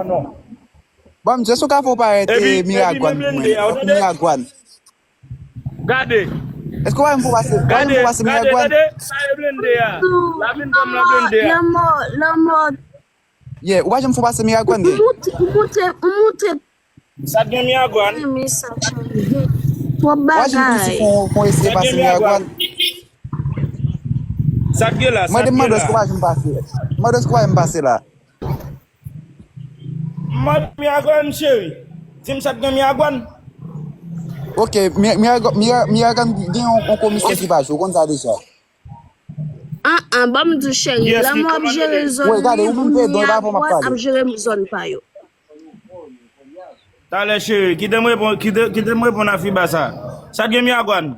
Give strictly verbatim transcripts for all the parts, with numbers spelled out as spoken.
Bon, m jis ou ka fè w parèt Miragwàn pou mwen. Miragwàn. Gade. Èske w pa janm fè w pase, w pa janm fè w pase Miragwàn? Gade, sa e blende a. La vin pran m nan blende a. Lanmò, lanmò. Yeah, ou pa janm fè w pase Miragwàn, gen? Ou moute, ou moute, ou moute. Sa t gen Miragwàn? Wi, men sa chanje. Twòp bagay. Ou pa janm fè w eseye pase Miragwàn? Sa t gen la? Sa t gen la? Mande m èske w pa janm pase. Mande èske w pa janm pase la. M mande Miragwàn, cheri. Di m sa k gen Miragwàn. Ok, Miragwàn gen yon komisè ki pa jwe, ou konn sa deja. An an, ban m di w cheri, lanmò ap jere zòn li, Miragwàn ap jere zòn pa yo. Talè cheri, kite m reponn, kite, kite m reponn a Fiba sa. Sa k gen Miragwàn?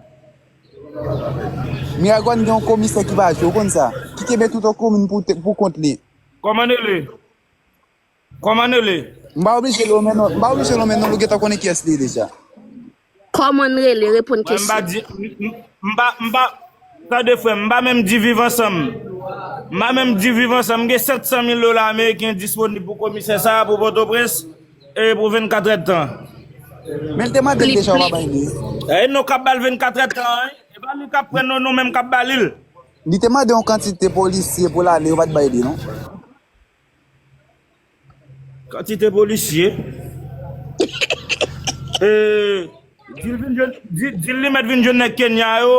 Miragwàn gen yon komisè ki pa jwe, ou konn sa. Ki kenbe tout yon komin pou kont li. Kòman l rele? Kòman n rele? M pa oblije lonmen non, m pa oblije lonmen non, nou gentan konnen kiyès li ye deja. Kòman n rele? Reponn kesyon. M pa di, m pa, m pa, tande frè m, m pa menm di Viv Ansanm. M pa menm di Viv Ansanm, m gen sèt san mil dola ameriken disponib pou komisè sa a, pou Pòtoprens, e pou vennkat èdtan. Men l te mande l deja, w pa bay li. E nou k ap ba l vennkat èdtan, e pa nou k ap pran non, nou menm k ap ba li l. Li te mande yon kantite polisye pou l ale, yo pa t bay li non. Kantite polisye. E, di l vin jwenn, di, di l li mèt vin jwenn nèg Kenya yo,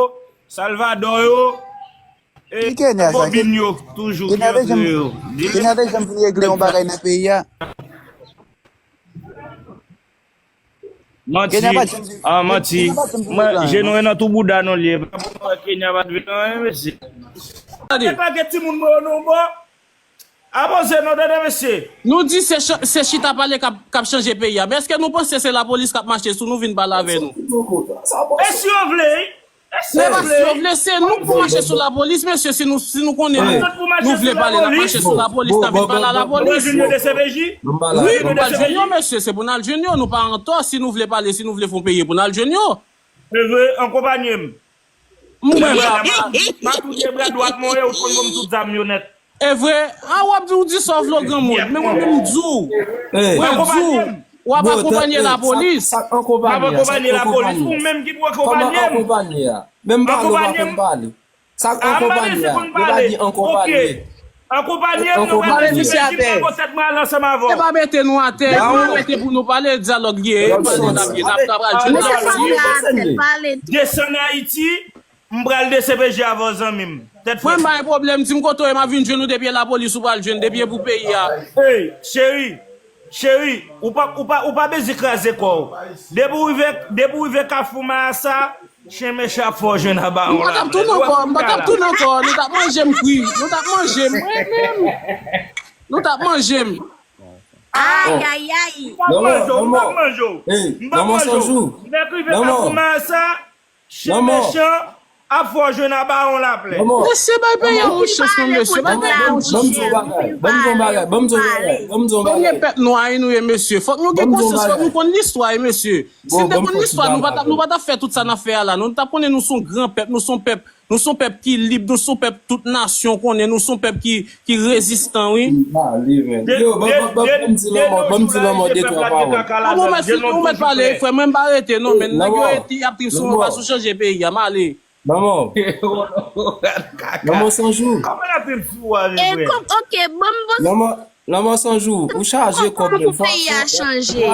Salvadò yo, e Bobin yo, toujou ki antre yo. Kenya te janm fin regle yon bagay nan peyi a. Manti. Ah, manti. Mwen, je nou nan tou bouda nou li ye. Pa pou mwen Kenya pa t vin anyen, mesye. Tande. Tèt lage timoun mwen yo nan yon bò. Avanse non, tande, mesye. Nou di se, se chita pale k ap, k ap chanje peyi a. Men èske nou panse se lapolis k ap mache sou nou vin pale avè nou? E si yo vle, wi. Se pa si yo vle, se nou k pou mache sou lapolis, mesye. Si nou, si nou konnen nou, nou vle pale, n ap mache sou lapolis, n ap vin pale a lapolis. Wi, nou pral jwenn yo, mesye. Se pou n al jwenn yo. Nou pa antò. Si nou vle pale, si nou vle fè yon peyi, e pou n al jwenn yo. Se vre, ankonpanye m. Mwen pa, pa touye bra dwat mwen, ou konn mwen m tout zam yo nèt. E vre? A, w ap di, ou di sa w vle w granmoun. Men mwen menm m di w. Mwen di w, w ap akonpanye lapolis. M ap akonpanye lapolis, ou menm ki pou akonpanye m. Akonpanye a. Menm pale w pa konn pale. Sa k akonpanye a? Yo pa di akonpanye. Akonpanye m, nou pral mete sou pèdi m, pran tèt mwen al ansanm avè w. E pa mete nou atè, nou mete pou nou pale, dyalòg li ye, e pale n ap ye, n ap, n ap pral jwenn lapolis. Desann Ayiti, m pral D C P J avè w zanmi m. Tèt frèt. Mwen m pa gen pwoblèm, di m kote w ye, m ap vin jwenn ou, depi e lapolis ou pral jwenn, depi e pou peyi a. Ey, cheri, cheri, ou pa, ou pa, ou pa bezwen kraze kò w. Depi w rive, depi w rive Kafou Mayasa, chen mechan ap fè w jwenn a bawon la. M pa t ap tounen ankò, m pa t ap tounen ankò, nou t ap manje m kwi, nou t ap manje m, mwen menm. Nou t ap manje m. Ayayay. M p ap manje w, m p ap manje w. M p ap manje w. Nèg rive Kafou Mayasa, chen mechan ap fè w jwenn a bawon laplè. Mesye, bay peyi a yon chans non, mesye, bay peyi a yon chans. Ban m di w yon bagay, ban m di w yon bagay, ban m di w yon bagay, ban m di w yon bagay. Premye pèp nwa wi nou ye, mesye. Fòk nou gen konsyans, fòk nou konn listwa wi, mesye. Si n te konn listwa, nou pa t ap, nou pa t ap fè tout sa n ap fè a la non. Nou t ap konnen nou se yon gran pèp, nou se yon pèp, nou se yon pèp ki lib, nou se yon pèp tout nasyon konnen, nou se yon pèp ki, ki rezistan wi. M pale, men. Yo, ban, ban, ban, ban m di lanmò, ban m di lanmò de twa pawòl. Lanmò, mèsi, ou mèt pale, frè, mwen m pa rete non, men nèg yo ap trip sou mwen, pa sou chanje peyi a, m ale. Lanmò. Lanmò san jou. Kòman l ap trip sou ou a, men frè? E kòm, ok, ban m bon. Lanmò, Lanmò san jou, ou chaje kòb, men fò, fò, fò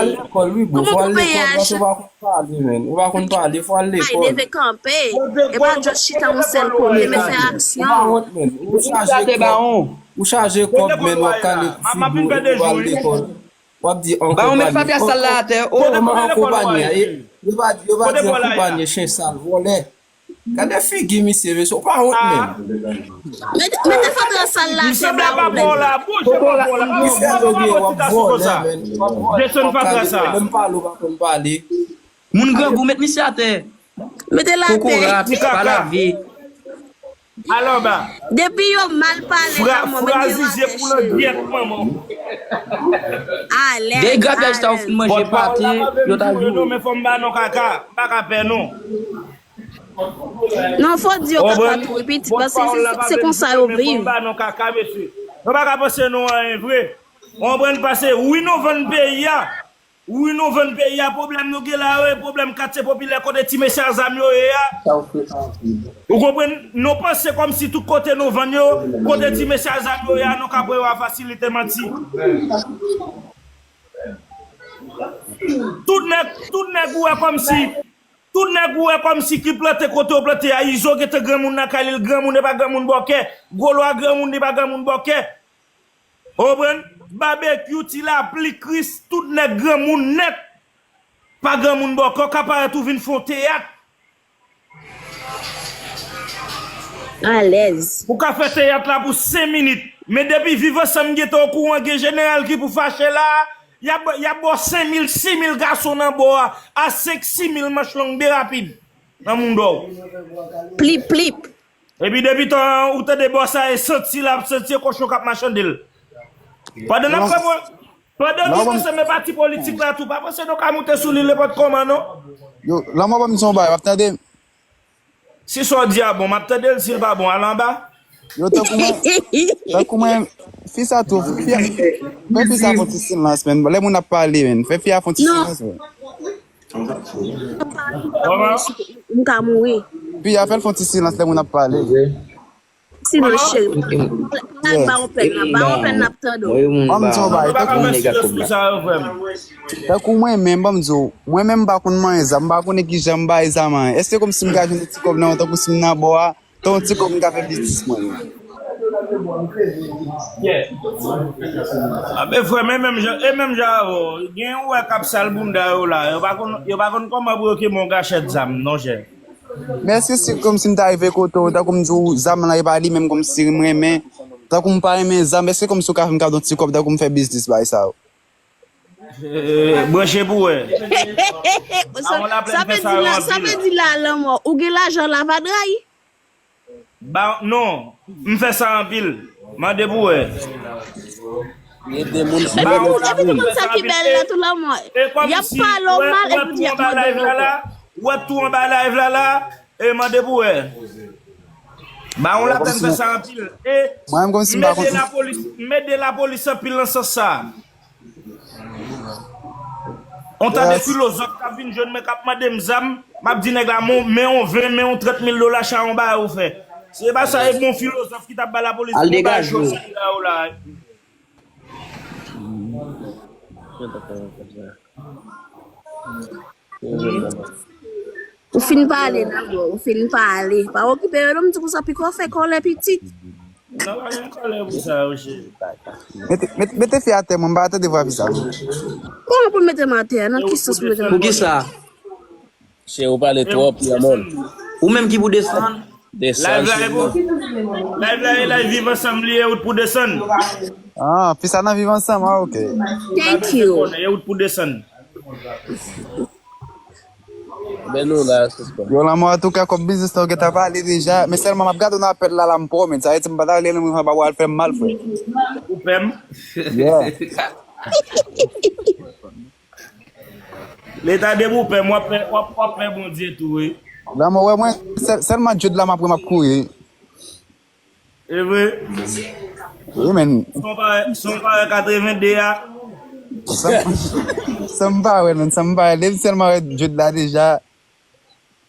al lekòl wi bro, fò al lekòl, paske ou pa konn pale, men, ou pa konn pale, fò al lekòl. Leve kanpe, e pa just chita yon sèl kote, men fè aksyon. Ou pa wont, men, ou chaje kòb, ou chaje kòb, men w ap kale kou figi w, ou pa al lekòl. W ap di ankonpanye. Kòman ankonpanye a? Yo pa, yo pa di ankonpanye, chen sal, vòlè. Gade figi misye, mesye, ou pa wont menm. Mete, mete fatra sal la atè ba ou menm. Kòkòrat, kòkòrat, kòkòrat, w ap vòlè, menn. Desann fatra sa. Menm pale ou pa konn pale. Moun grangou, met misye atè. Mete l atè. Kòkòrat, pa lave. Alò ba. Depi yo mal pale, frazizye pou langyèt manman w. Alèz, alèz. Degradaj sa ou fin manje pate, yo ta jou. Men fò m ba non kaka, m pa ka pè non. Non, fò di yo kaka tou wi, pitit, paske se, se konsa yo viv. Konprann? Konprann? Ba non kaka, mesye. Nou pa ka panse nou anyen vre. Ou konprann? Pase wi nou vann peyi a. Wi nou vann peyi a. Pwoblèm nou gen la yo, e pwoblèm katye popilè kote ti mesye a zam yo ye a. Ou konprann? Nou panse kòmsi tout kote nou vann yo, kote ti mesye a zam yo ye a, nou ka pran yo a fasilite, manti. Tout nèg, tout nèg ou wè kòmsi, tout nèg ou wè kòmsi ki plante kote yo plante a, Izo gentan granmoun nan kay li, l granmoun e pa granmoun bòkè, Gwo Lwa granmoun li pa granmoun bòkè. Ou konprann? Babekyou, Ti Lapli, Kris, tout nèg granmoun nèt. Pa granmoun bòkè, w ka parèt ou vin fè yon teyat. Alèz. Ou ka fè teyat la pou senk minit. Men depi Viv Ansanm gentan okouran gen jeneral ki pou fache la, y ap, y ap ba w senk mil, sis mil gason nan bò a, a senk, sis mil manch long byen rapid nan moudon w. Plip, plip. Epi depi tan ou tande bò sa e santi l ap santi e kochon k ap machande l. Pandan n ap fè mwen, pandan nou panse men pati politik la tou, pa panse nou ka moute sou li nenpòt kòman non. Yo, lanmò ban m di yon bagay, w ap tande m? Si sa w di a bon, m ap tande l, si l pa bon, al anba. Yo, tankou mwen, tankou mwen, fi sa tou, fi a, fè fi sa fè yon ti silans, men, lè moun ap pale, men, fè fi a fè yon ti silans, men. M ka mouri. Pi a fè l fè yon ti silans lè moun ap pale. Silans, cheri. Ba yon pèn nan, ba yon pèn nan, ap tande w. Ban m di yon bagay, tankou, tankou mwen menm, ban m di w, mwen menm m pa konn manyen zam, m pa konnen kijan m bay zam an. Èske kòmsi m ka jwenn ti kòb nan, tankou si m nan bò a, Ton ti kòb m ka fè biznis mwen. A, men frè m, e menm jan, e menm jan avè w. Gen yon wè k ap sal bounda yo la. Yo pa konn, yo pa konn kòman pou yo kenbe yon kachèt zam, non, chè. Men èske si kòmsi m ta rive kote w, tankou m di w zam lan e pa li menm kòmsi m renmen, tankou m pa renmen zam, èske kòmsi w ka fè m kado yon ti kòb tankou m fè biznis bay sa yo? Eh, branche pou wè. Sa, sa vle di la, sa vle di la, lanmò, ou gen lajan lavadray? Ba, non, m fè sa anpil. Mande pou wè. Gen de moun ki fè sa anpil. Epi tout moun sa ki bèl la tou lanmò. Y ap pale w mal epi y ap mande w ankò. Ou wè tou anba live la la, e mande pou wè. Ba yon lapèn fè sa anpil. E m ede lapolis, m ede lapolis anpil nan sans sa. On ta de filozòf k ap vin jwenn mwen, k ap mande m zam, m ap di nèg la, men yon ven, men yon trant mil dola, chayon bagay ou fè. Se pa sa, e bon filozòf ki t ap ba lapolis bon bagay chòt sou la yo la. Ou fin pale, lanmò, ou fin pale. Pa okipe yo, non, m di konsa, piko fè kòlè pitit. Non, pa gen kòlè pou sa, yo, cheri. Mete, mete, mete fi atè, mwen, m pa tande vwa fi sa. Kòman pou mete m atè? Nan ki sans pou mete m atè? Poukisa? Cheri, ou pale twòp, granmoun. Ou menm ki pou desann. Desann, cheri. Live la e live Viv Ansanm li ye, ou t pou desann. Ah, fi sa nan Viv Ansanm, ah, ok. Thank you. E ou t pou desann. Ben nou la, sispann. Yo, lanmò, antouka, kòb biznis la, ou gentan pale deja. Men sèlman, m ap gade w nan apèl la, la, m pwomèt. Sa vle di, m pa ta vle, m pa pral fè m mal, frè. Ou pè m? Yeah. Leta depi w pè m, w ap pè, w ap, w ap pè Bondye tou, wi. Lanmò, wè, mwen, sèl, sèlman Jude la, m ap wè, m ap kouri. E vre? Wi, men. Son pa, son pa katreven de a. San, san m pa wè, men, san m pa wè. Depi sèlman wè Jude la deja.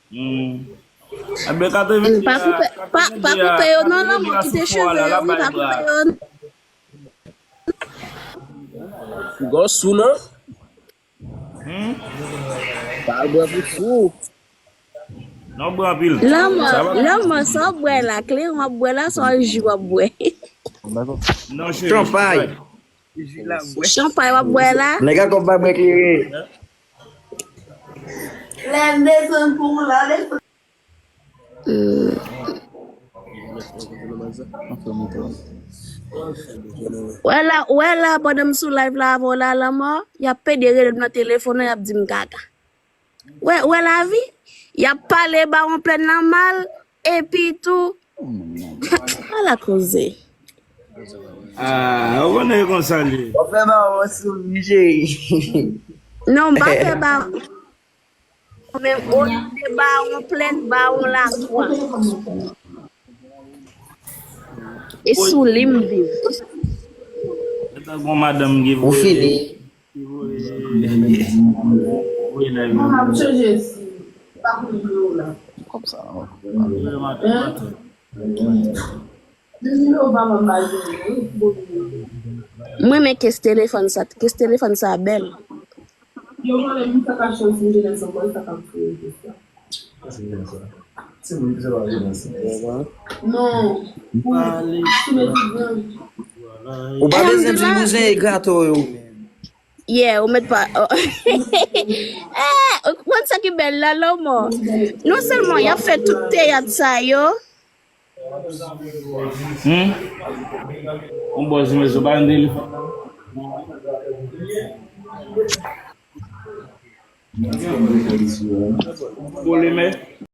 Hmm. Anben katreven de a, pa koupe, pa, pa koupe yo non, non, mwen kite cheve yo, wi, pa koupe yo. Gòs ou non? Hmm? Pa al bwè pou sou. Non, bwè anpil. Lanmò, lanmò, sa w bwè la, kleren w ap bwè la, sa w ji w ap bwè. Non, cheri, chanpay. Chanpay w ap bwè la. Nèg ak kòb pa bwè kleren. Lè m desann pou ou la, lè. Hmm. Wè la, wè la, pandan m sou live la avè w la, lanmò, y ap pede rele m nan telefòn nan, y ap di m kaka. Wè, wè lavi, y ap pale bawon plèn nan mal, epi tou, ala koze. Ah, ou konnen e konsa l ye. W ap fè bawon sou m, cheri. Non, m pa fè bawon. Mwen menm, olye de bawon plèn, bawon lakwa. E sou li m viv. Gon madanm ki voye, ki voye, voye live la. Mwen ap chanje si pa konn dlo la. Kòb sa. Mwen renmen kes telefòn sa, kes telefòn sa bèl. Yo vòlè m sa ka chans m genlè se bòy sa k ap fouye tout sa. Non. Pou, pou etidyan. Ou pa bezwen di bouzen e grato yo. Yeah, ou mèt pa. Eh, ou konn sa ki bèl la, lanmò. Non sèlman y ap fè tout teyat sa yo. Hmm? On bòz mezon pa nan telefòn. Pwobleme.